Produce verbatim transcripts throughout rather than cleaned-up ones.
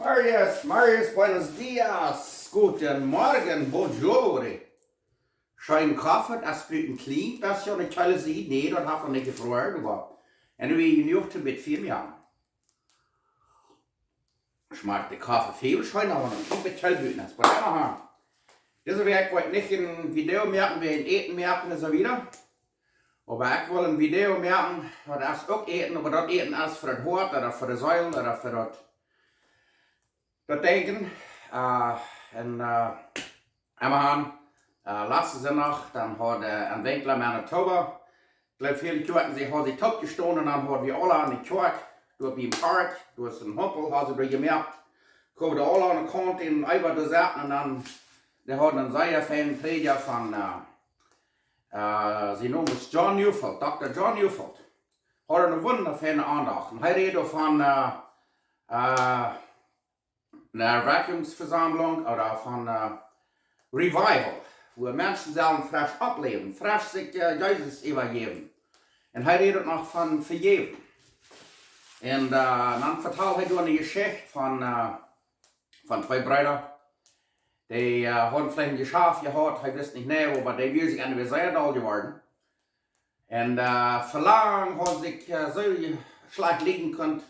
Marius, Marius, buenos dias. Guten Morgen, bonjour. Scheen Koffe, daut es buten kjlien, daut es jo ne kjeele Sied. Nä, daut haft noch nich jefroaren, oba, anyway, jenuach toom bät Fia moaken. Schmakjt de Koffe väl scheena, wan daut noch bät kjeelt buten es. Oba emmahan, dise Wäakj woa ekj nich een Video moaken, wäajen Äten moaken un soo wieda. Oba ekj well een Video moaken, daut es uk Äten, oba daut Äten es fa daut Hoat, ooda fa de Seel, ooda fa daut, daut Denkjen. Äh, un, äh, emmahan, äh, latsten Sindach, dan haud, äh, een Winkjla, Manitoba, ekj jleew, väle Kjoakjen, see hauden sikj toop jestonen un dan haud wie aula aun de Kjoakj, doa biem Park, doa es een Humpel, haud see doa jemoakt. Kunnen wie aula aun de Kaunt un äwa doa sitten un dan, dee hauden een sea feinen Prädja von, äh, äh, sien Nomen es John Neufeld, Dokta John Neufeld. Haud eene wundafeine Aundacht. Un hee räd doavon, äh, äh, ne Erweckungsvesammlung ooda von, äh, Revival, wua Menschen sellen fresch oppläwen, fresch sikj, äh, Jesus äwajäwen. Un hee räd uk noch von vejäwen. Un, äh, dan vetald hee doa ne Jeschicht von, äh, von twee Breeda. Dee, äh, hauden veleicht een Jeschaft jehaut, hee wist nich, nä, oba dee wieren sikj aun de sea doll jeworden. Un, äh, fa lang hauden see sikj, äh, soo je-, schlajcht lieden kunt.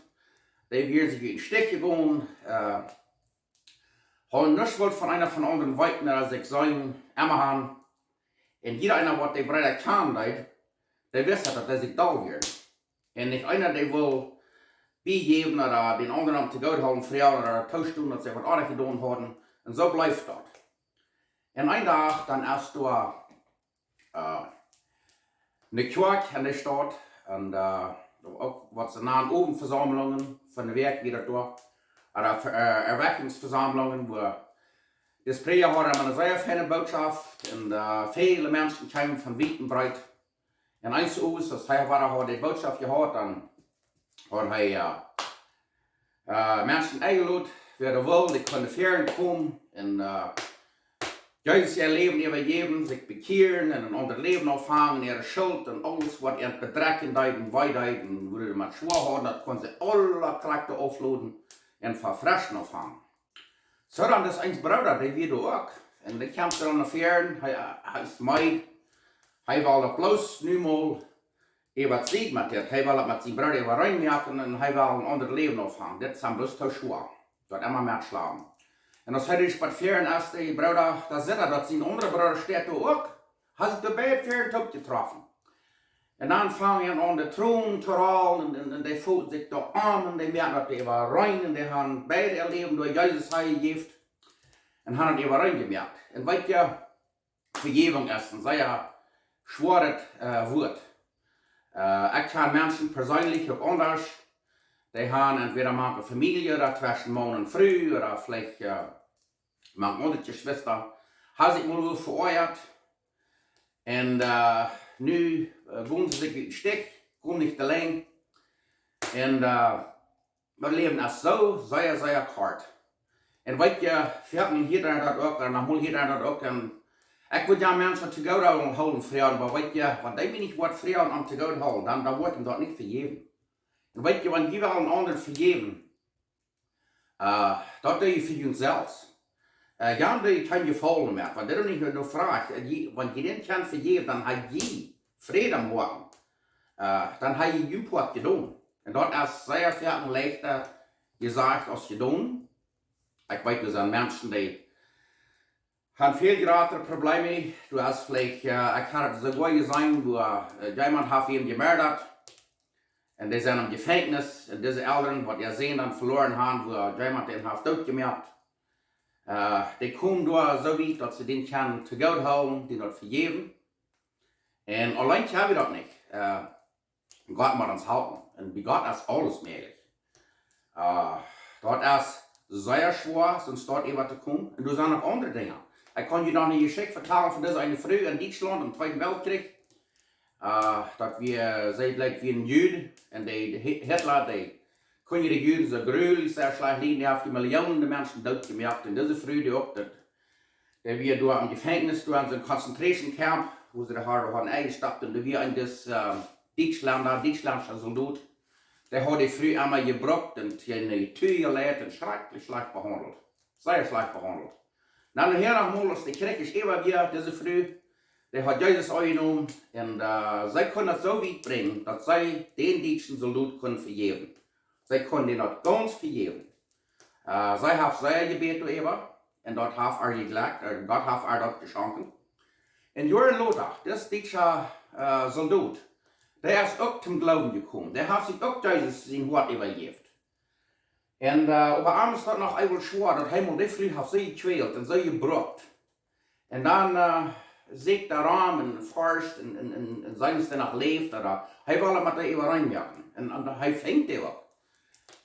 Dee wieren sikj em Stich jegonen, äh, hauden nuscht wullt von eena von aundren weeten, aus sikj seenen emmahan. Un jieda eena, waut dee Breeda kjanen deed, dee wist daut, daut dee sikj doll wieren. Un nich eena, dee wull biejäwen ooda dän aundren om to goot hoolen, froagen ooda toostonen, daut see waut oajch jedonen hauden. Un soo bleef daut. Un een Dach, dan es doa, äh, ne Kjoakj en de Staut. Un, äh, uk waut see nanen Owentvesaumlungen von de Wäakj wia daut doa. Ooda, äh, Erweckungsvesaumlungen, wua dis Prädja haud emma ne sea feine Bootschoft. Un, äh, väle Menschen kjeemen von wiet un breet. Un eent Owents, aus hee wada haud de Bootschoft jehaut, dan haud hee, äh, äh, Menschen enjelot, wäa doa wull, dee kunnen ver am komen un, äh, Jesus äa Läwen äwajäwen, sikj bekjieren un een aundret Läwen aunfangen, äare Schult un aules, waut an bedrekjen deed un wee deed un woo see daut schwoa hauden, daut kunnen see aula krakjt aufloden un von fresch aunfangen. Soo dan es een Brooda, dee wia doa uk. Un dee kjemt dan no väaren, hee, hee es meed. Hee well daut bloos nu mol äwa Tiet met dit. Hee well daut met sien Brooda äwareen moaken un hee well een aundret Läwen aunfangen. Dit es am bloos too schwoa. Daut emma met schlapen. Un aus hee doa spazieet es, de Brooda, dan sitt hee, daut sien aundra Brooda steit doa uk. Hee haft doa beid väaren toop jetroffen. Un dan fangen see aun de Tronen to rollen un, un, un dee feelen sikj doa aun un dee moaken daut äwareen un dee haben beid äa Läwen doa Jesus hanjejäft un haben daut äwareen jemoakt. Un weet jie, Vejäwunk es een sea schwoaret, äh, Wuat. Äh, ekj kjan Menschen perseenlich uk aundasch, dee haben entwäda mank Famielje ooda tweschen Maun un Fru ooda veleicht, äh, mank aundre Jeschwista, haben sikj mol veoajat. Un, äh, nu, äh, gonen see sikj ut dän Stich, gonen nich auleen. Un, äh, daut Läwen es soo sea, sea kort. Un weet jie, wie haben hia dan daut uk, un noch mol hia dan daut uk, un ekj wudd jo Menschen to goot hoolen, hoolen froagen, oba weet jie, wan dee mie nich woat froagen om to goot hoolen, dan, dan woat am daut nich vejäwen. Un weet jie, wan jie wellen aundre vejäwen, äh, daut doo jie fa junt selfst. Äh, jan doo jie kjeen Jefaulen met, wan dee nich no fruacht, äh, jie, wan jie dän kjennen vejäwen, dan ha jie Fräd aum Hoaten. Äh, dan ha jie jun Poat jedonen. Un daut es sea väl leichta jesajcht aus jedonen. Ekj weet, doa sent Menschen, dee haben väl jratre Probleme. Du hast veleicht, äh, ekj hab daut soogoa jeseenen, wua, äh, jemaunt haft wäm jemordat. Un dee sent em Jefenkjnis. Un dise Elren, waut äa Sän dan veloaren haben, wua jemaunt dän haft dootjemoakt. Äh, dee komen doa soo wiet, daut see dän kjennen to goot hoolen, dän daut vejäwen. Un auleen kjenn wie daut nich. Äh, Gott mott ons halpen. Un bie Gott es aules mäajlich. Äh, daut es sea schwoa, soo een Stoot äwa to komen. Un doa sent noch aundre Dinja. Ekj kaun junt noch ne Jeschicht vetalen von dise eene Fru en Dietschlaunt em Tweeden Weltkjrich. Äh, daut wia, see bleef wia een Jud. Un dee, dee Hi-, Hitla, dee kunn de Juden soo grulich, sea schlajcht lieden. Dee haft Millionen Menschen dootjemoakt. Un dise Fru, dee uk, daut, dee wia doa em Jefenkjnis, doa en soo'n concentration camp, wua see dee hauden, hauden enjestoppt. Un doa wia een dis, äh, Dietschlenda, dietschlendischa Soldot, dee haud de Fru emma jebrukt un en de Too jeleit un schrakjlich schlajcht behaundelt. Sea schlajcht behaundelt. Dan hia noch mol, aus de Kjoakj äwa wia, dise Fru, dee haud Jesus aunjenomen un see kunn daut soo wiet brinjen, daut see dän dietschen Soldot kunn vejäwen. See kunn dän daut gaunz vejäwen. See haft sea jebät doaräwa un daut haft ar jejlekjt, Gott haft ar daut jeschonken. Un Joaren lota, dis dietscha Soldot, dee es uk toom Gloowen jekomen. Dee haft sikj uk Jesus sien Hoat äwajäft. Un oba am es daut noch eewel schwoa, daut hee mol de Fru haft soo jekwält un soo jebrukt. Un dan sikj doa rom un forscht un seenen aus dee noch läft, ooda hee well met dee äwareen moaken. Un hee finjt dee uk.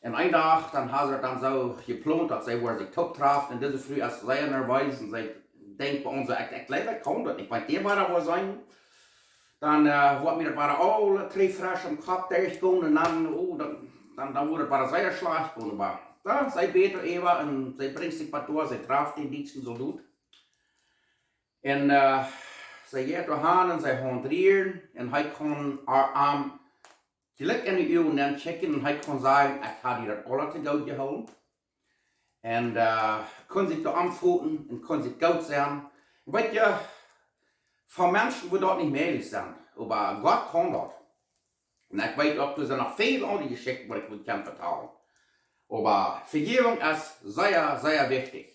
Un een Dach dan haud see daut dan soo jeplont, daut see woaren sikj toop trafen. Un dise Fru es sea nerwees un see denkjt bie ons: Ekj, ekj jleew, ekj kaun daut nich, wan dee wada woat seenen, dan woat mie daut wada aule dree fresch em Kopp derchgonen un dan, o, dan, dan woat daut wada sea schlajcht gonen. Oba see bät doaräwa un see brinjt sikj bat doa, see traft dän dietschen Soldot. Un see jeit doa han un see haunt rieren un hee kaun am jlikj en de Uagen nenkjikjen un hee kaun sajen: Ekj hab die daut aula to goot jehoolen. Un kunn sikj doa omfoten un kunn sikj goot sennen. Un weet jie, fa Menschen wudd daut nich mäajlich sennen, oba Gott kaun daut. Un ekj weet uk, doa sent noch väl aundre Jeschichten, waut ekj wudd kjennen vetalen. Oba Vejäwunk es sea, sea wichtich.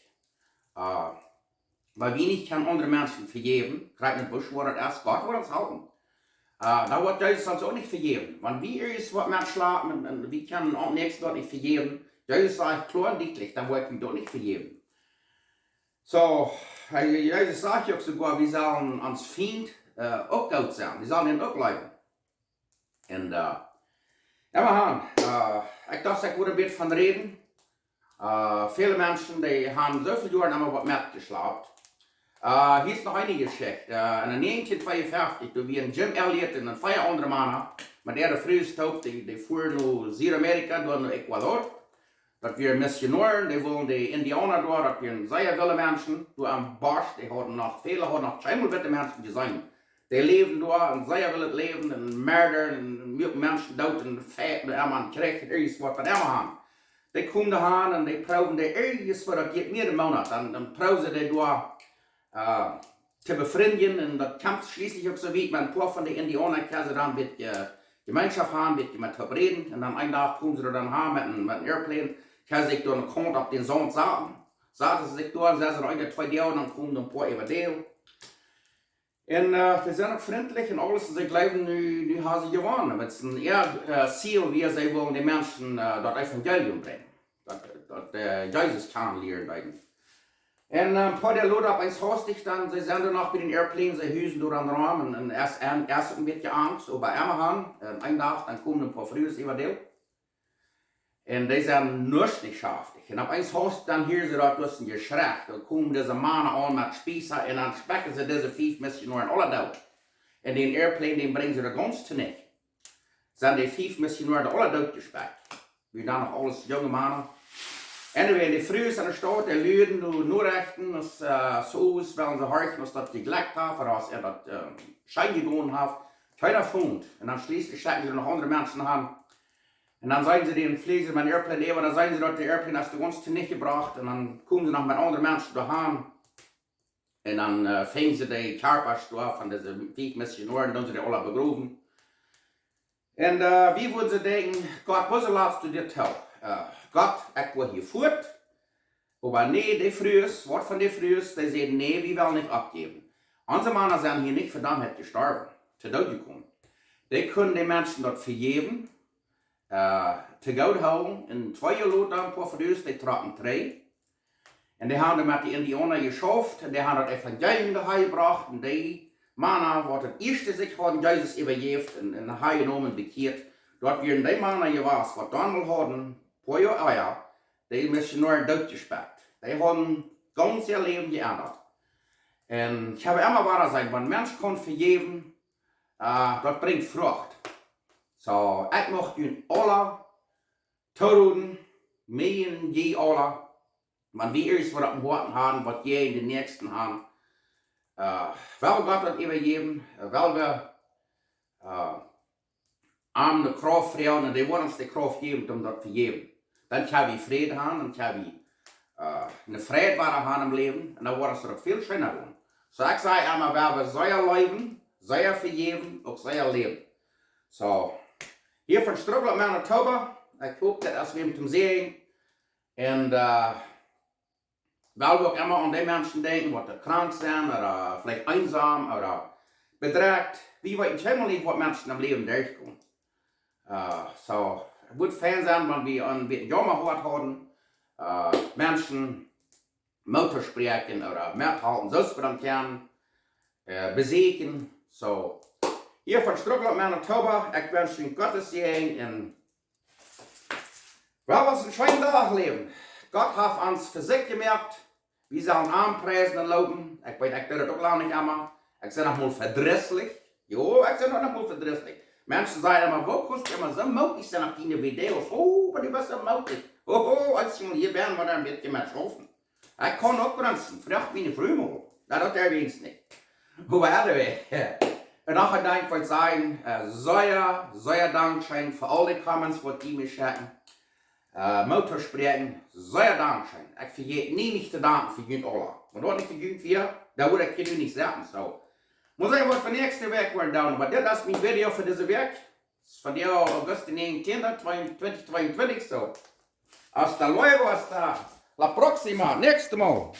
Wan wie nich kjennen aundre Menschen vejäwen, krakjt met woo schwoa daut es, Gott woat ons halpen. Dan woat Jesus ons uk nich vejäwen. Wan wie irjent waut Menschen schlagen un wie kjennen dän aundren daut nich vejäwen, Jesus sajcht kloa un dietlich, dan woa ekj am daut nich vejäwen. Soo, Jesus sajcht uk soogoa, wie sellen ons Fient uk goot sennen, wie sellen dän uk leewen. Un emma han, ekj docht, ekj wudd een bät von räden. Väle Menschen, dee han soo väl Joaren emma waut metjeschlapt. Hia es noch eene Jeschicht. En näajentieen tweeunfeftich, doa wieren Jim Elliot un een poa aundre Mana met äare Frues toop, dee fuaren no Südamerika, doa no Ecuador. Daut wieren Missionoaren, dee wullen de Indiauna doa, daut wieren sea wille Menschen, doa aum Bosch, dee hauden noch, väle hauden noch kjeenmol witte Menschen jeseenen. Dee läwden doa een sea willet Läwen un murden un muaken Menschen doot un fechten un emma en Kjrich un irjent waut, waut emma han. Dee kjeemen doa han un dee proowden dee irjent waut, daut jeit mea een Moonat, dan, dan proowden see dee doa to befrindjen un daut kjeem schlieslich uk soo wiet, met een poa von de Indiauna kjennen see dan een bät Jemeenschoft han, een bät met an räden. Un dan een Dach kjeemen see doa dan han met een, met een airplane, kjennen see doa ne Kaunt opp dän Saunt saten. Saten see sikj doa un säden see noch een, twee Doag, dan kjeemen doa een poa äwa däl. Un dee sent uk frintlich un aules un see jleewen nu, nu han see jewonnen. Met sien Ziel wia, see wullen de Menschen daut Evangelium brinjen, daut, daut Jesus kjanen lieren deeden. Un een poa Doag lota opp eens haustich dan, see sent doa noch bie dän airplane, see husen doa aum Rom un es, es een bät Angst, oba emma han, een Dach dan kjeemen een poa Frues äwa däl. Un dee sent nuscht nich schaftich. Un opp eens haustich dan hieren see daut, daut es een Jeschrech. Dan kjeemen dise Mana aun met Spiezen un dan spekjen see dise fief Missionoaren aula doot. Un dän airplane, dän brinjen see doa gaunz tonicht. Sent dee fief Missionoaren aula doot jespekjt. Wieren dan noch aules junge Mana. Anyway, de Frues en de Staut, dee luaden no Norechten, aus, soo aus wellen see horchen, aus daut jejlekjt haft, ooda aus äa daut scheen jegonen haft. Kjeena funk. Un dan schlieslich schekjten see noch aundre Menschen han. Un dan seenen see dän Fleeja met een airplane äwa, dan seenen see daut de airplane es doa gaunz tonicht jebrocht. Un dan kjeemen see noch met aundre Menschen doa han. Un dan fungen see de Kjarpasch doa von dise fief Missionoaren, dan see dee aula begrowen. Un wie wudden soo denkjen: Gott, wuarom latst du dit too? Gott, ekj well hia fuat. Oba nä, de Frues, waut von de Frues, dee säden: Nä, wie wellen nich oppjäwen. Onse Mana sent hia nich fa daut jestorwen, to Doot jekomen. Dee kunnen de Menschen daut vejäwen, to goot hoolen. Un twee Joa lota, een poa Frues, dee trocken trigj. Un dee han met de Indiauna jeschauft un dee han daut Evangelium doa han jebrocht. Un dee Mana, waut daut ieeschte sikj hauden Jesus äwajäft un, un han jenomen, bekjieet, daut wieren dee Mana jewast, waut dan mol hauden, poa Joa ea, de Missionoaren doot jespekjt. Dee hauden gaunz äa Läwen jeendat. Un ekj hab emma wada jeseenen, wan een Mensch kaun vejäwen, daut brinjt Frucht. Soo, ekj mucht junt aula tooroden, mie un jie aula, wan wie irjent waut opp dän Hoaten han, waut jäajen dän Näakjsten han, well wie Gott daut äwajäwen, well wie am de Krauft froagen un dee woaren ons de Krauft jäwen, om daut to jäwen. Dan kjenn wie Fräd haben, dan kjenn wie, äh, eene Freid woaren haben em Läwen un dan woat ons daut väl scheena woaren. Soo, ekj saj emma, wie haben sea leewen, sea vejäwen, uk sea läwen. Soo, hia von Strucklaunt, Manitoba, ekj hop, daut es wäm toom Säajen. Un, äh, well wie uk emma aun dee Menschen denkjen, waut doa krank sent, ooda veleicht eensam, ooda bedrekjt. Wie weeten kjeenmol nich, waut Menschen em Läwen derchgonen. Äh, soo, et wudd fein sennen, wan wie een bät Jauma jehoat hauden, äh, Menschen Moot to spräakjen ooda mettohalpen, soo aus wie dan kjennen, äh, besieekjen. Soo, hia von Strucklaunt, Manitoba, ekj wensch junt Gottes Säajen un well, waut een scheena Dach, Läwen. Gott haft ons fa sikj jemoakt. Wie sellen am priesen un lowen. Ekj weet, ekj doo daut uk lang nich emma. Ekj sie noch mol vedrisslich. Jo, ekj sie noch, noch mol vedrisslich. Menschen sajen emma, woo kaust du emma soo mootich sennen opp diene Videos? Oh, oba du best soo mootich. Oh, oh, aus ekj mol hia ben, woa wie een bät met schaufen. Ekj kaun uk brunsen, froag miene Fru mol. Na, daut deit weens nich. Oba anyway. Un noch een Dank fa daut Sajen, äh, sea, sea dankscheen fa aul dee Comments, waut jie mie schekjen. Äh, Moot to spräakjen, sea dankscheen. Ekj vejät nie nich to danken fa junt aula. Wan daut nich fa junt wia, dan wudd ekj hia nu nich setten, soo. Mott seenen, waut wie näakjste Wäakj woaren doonen, oba dit es mien Video fa dise Wäakj. Es von August näajentien, twintich tweeuntwintich, soo. Hasta luego, hasta la próxima, näakjstet Mol.